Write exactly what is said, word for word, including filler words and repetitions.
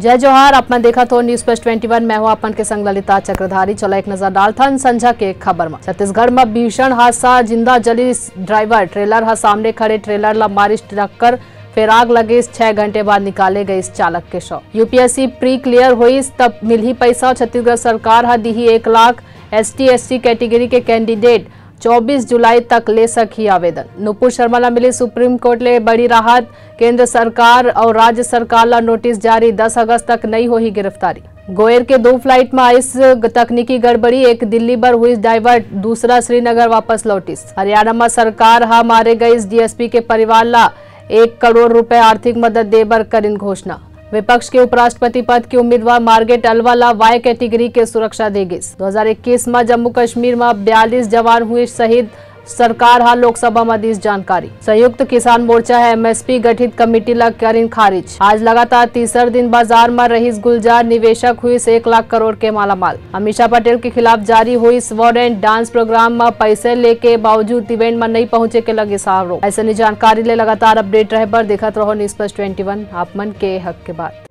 जय जोहार, आप मन देखत हो News Flash twenty one। मैं हूं आप मन के संग ललिता चक्रधारी। चलो एक नजर डालथन संझा के खबर म। छत्तीसगढ़ म भीषण हादसा, जिंदा जलिस ड्राइवर, ट्रेलर ह सामने खड़े ट्रेलर ल मारिस टक्कर, फेर आग लगिस, छह घंटे बाद निकाले गइस चालक के शव। यूपीएससी प्री क्लियर होइस तब मिलही पैसा, छत्तीसगढ़ सरकार ह दिही एक लाख। एसटी एससी कैटेगरी के कैंडिडेट चौबीस जुलाई तक ले सकही आवेदन। नुपुर शर्मा ला मिली सुप्रीम कोर्ट ले बड़ी राहत, केंद्र सरकार और राज्य सरकार ला नोटिस जारी, दस अगस्त तक नई होही गिरफ्तारी। गोयर के दो फ्लाइट में आइस तकनीकी गड़बड़ी, एक दिल्ली बर हुई डाइवर्ट, दूसरा श्रीनगर वापस लौटिस। हरियाणा में सरकार हा मारे गइस डीएसपी के परिवार ला एक करोड़ रुपए आर्थिक मदद दे बर करिन घोषणा। विपक्ष के उपराष्ट्रपति पद के उम्मीदवार मार्गेट अलवा ला वाई कैटेगरी के सुरक्षा दे गिस। दो हज़ार इक्कीस में जम्मू कश्मीर में बयालीस जवान हुए शहीद, सरकार हा लोकसभा में दिस जानकारी। संयुक्त किसान मोर्चा ह एमएसपी गठित कमेटी ला करिन खारिज। आज लगातार तीसर दिन बाजार में रहिस गुलजार, निवेशक हुइस एक लाख करोड़ के मालामाल। अमीषा पटेल के खिलाफ जारी हुइस वारंट, डांस प्रोग्राम में पैसे लेके बावजूद इवेंट में नहीं पहुंचे के लगिस आरोप। ऐसे जानकारी ले लगातार अपडेट रहे बर देखत रहो News Flash twenty one, आप मन के हक के बात।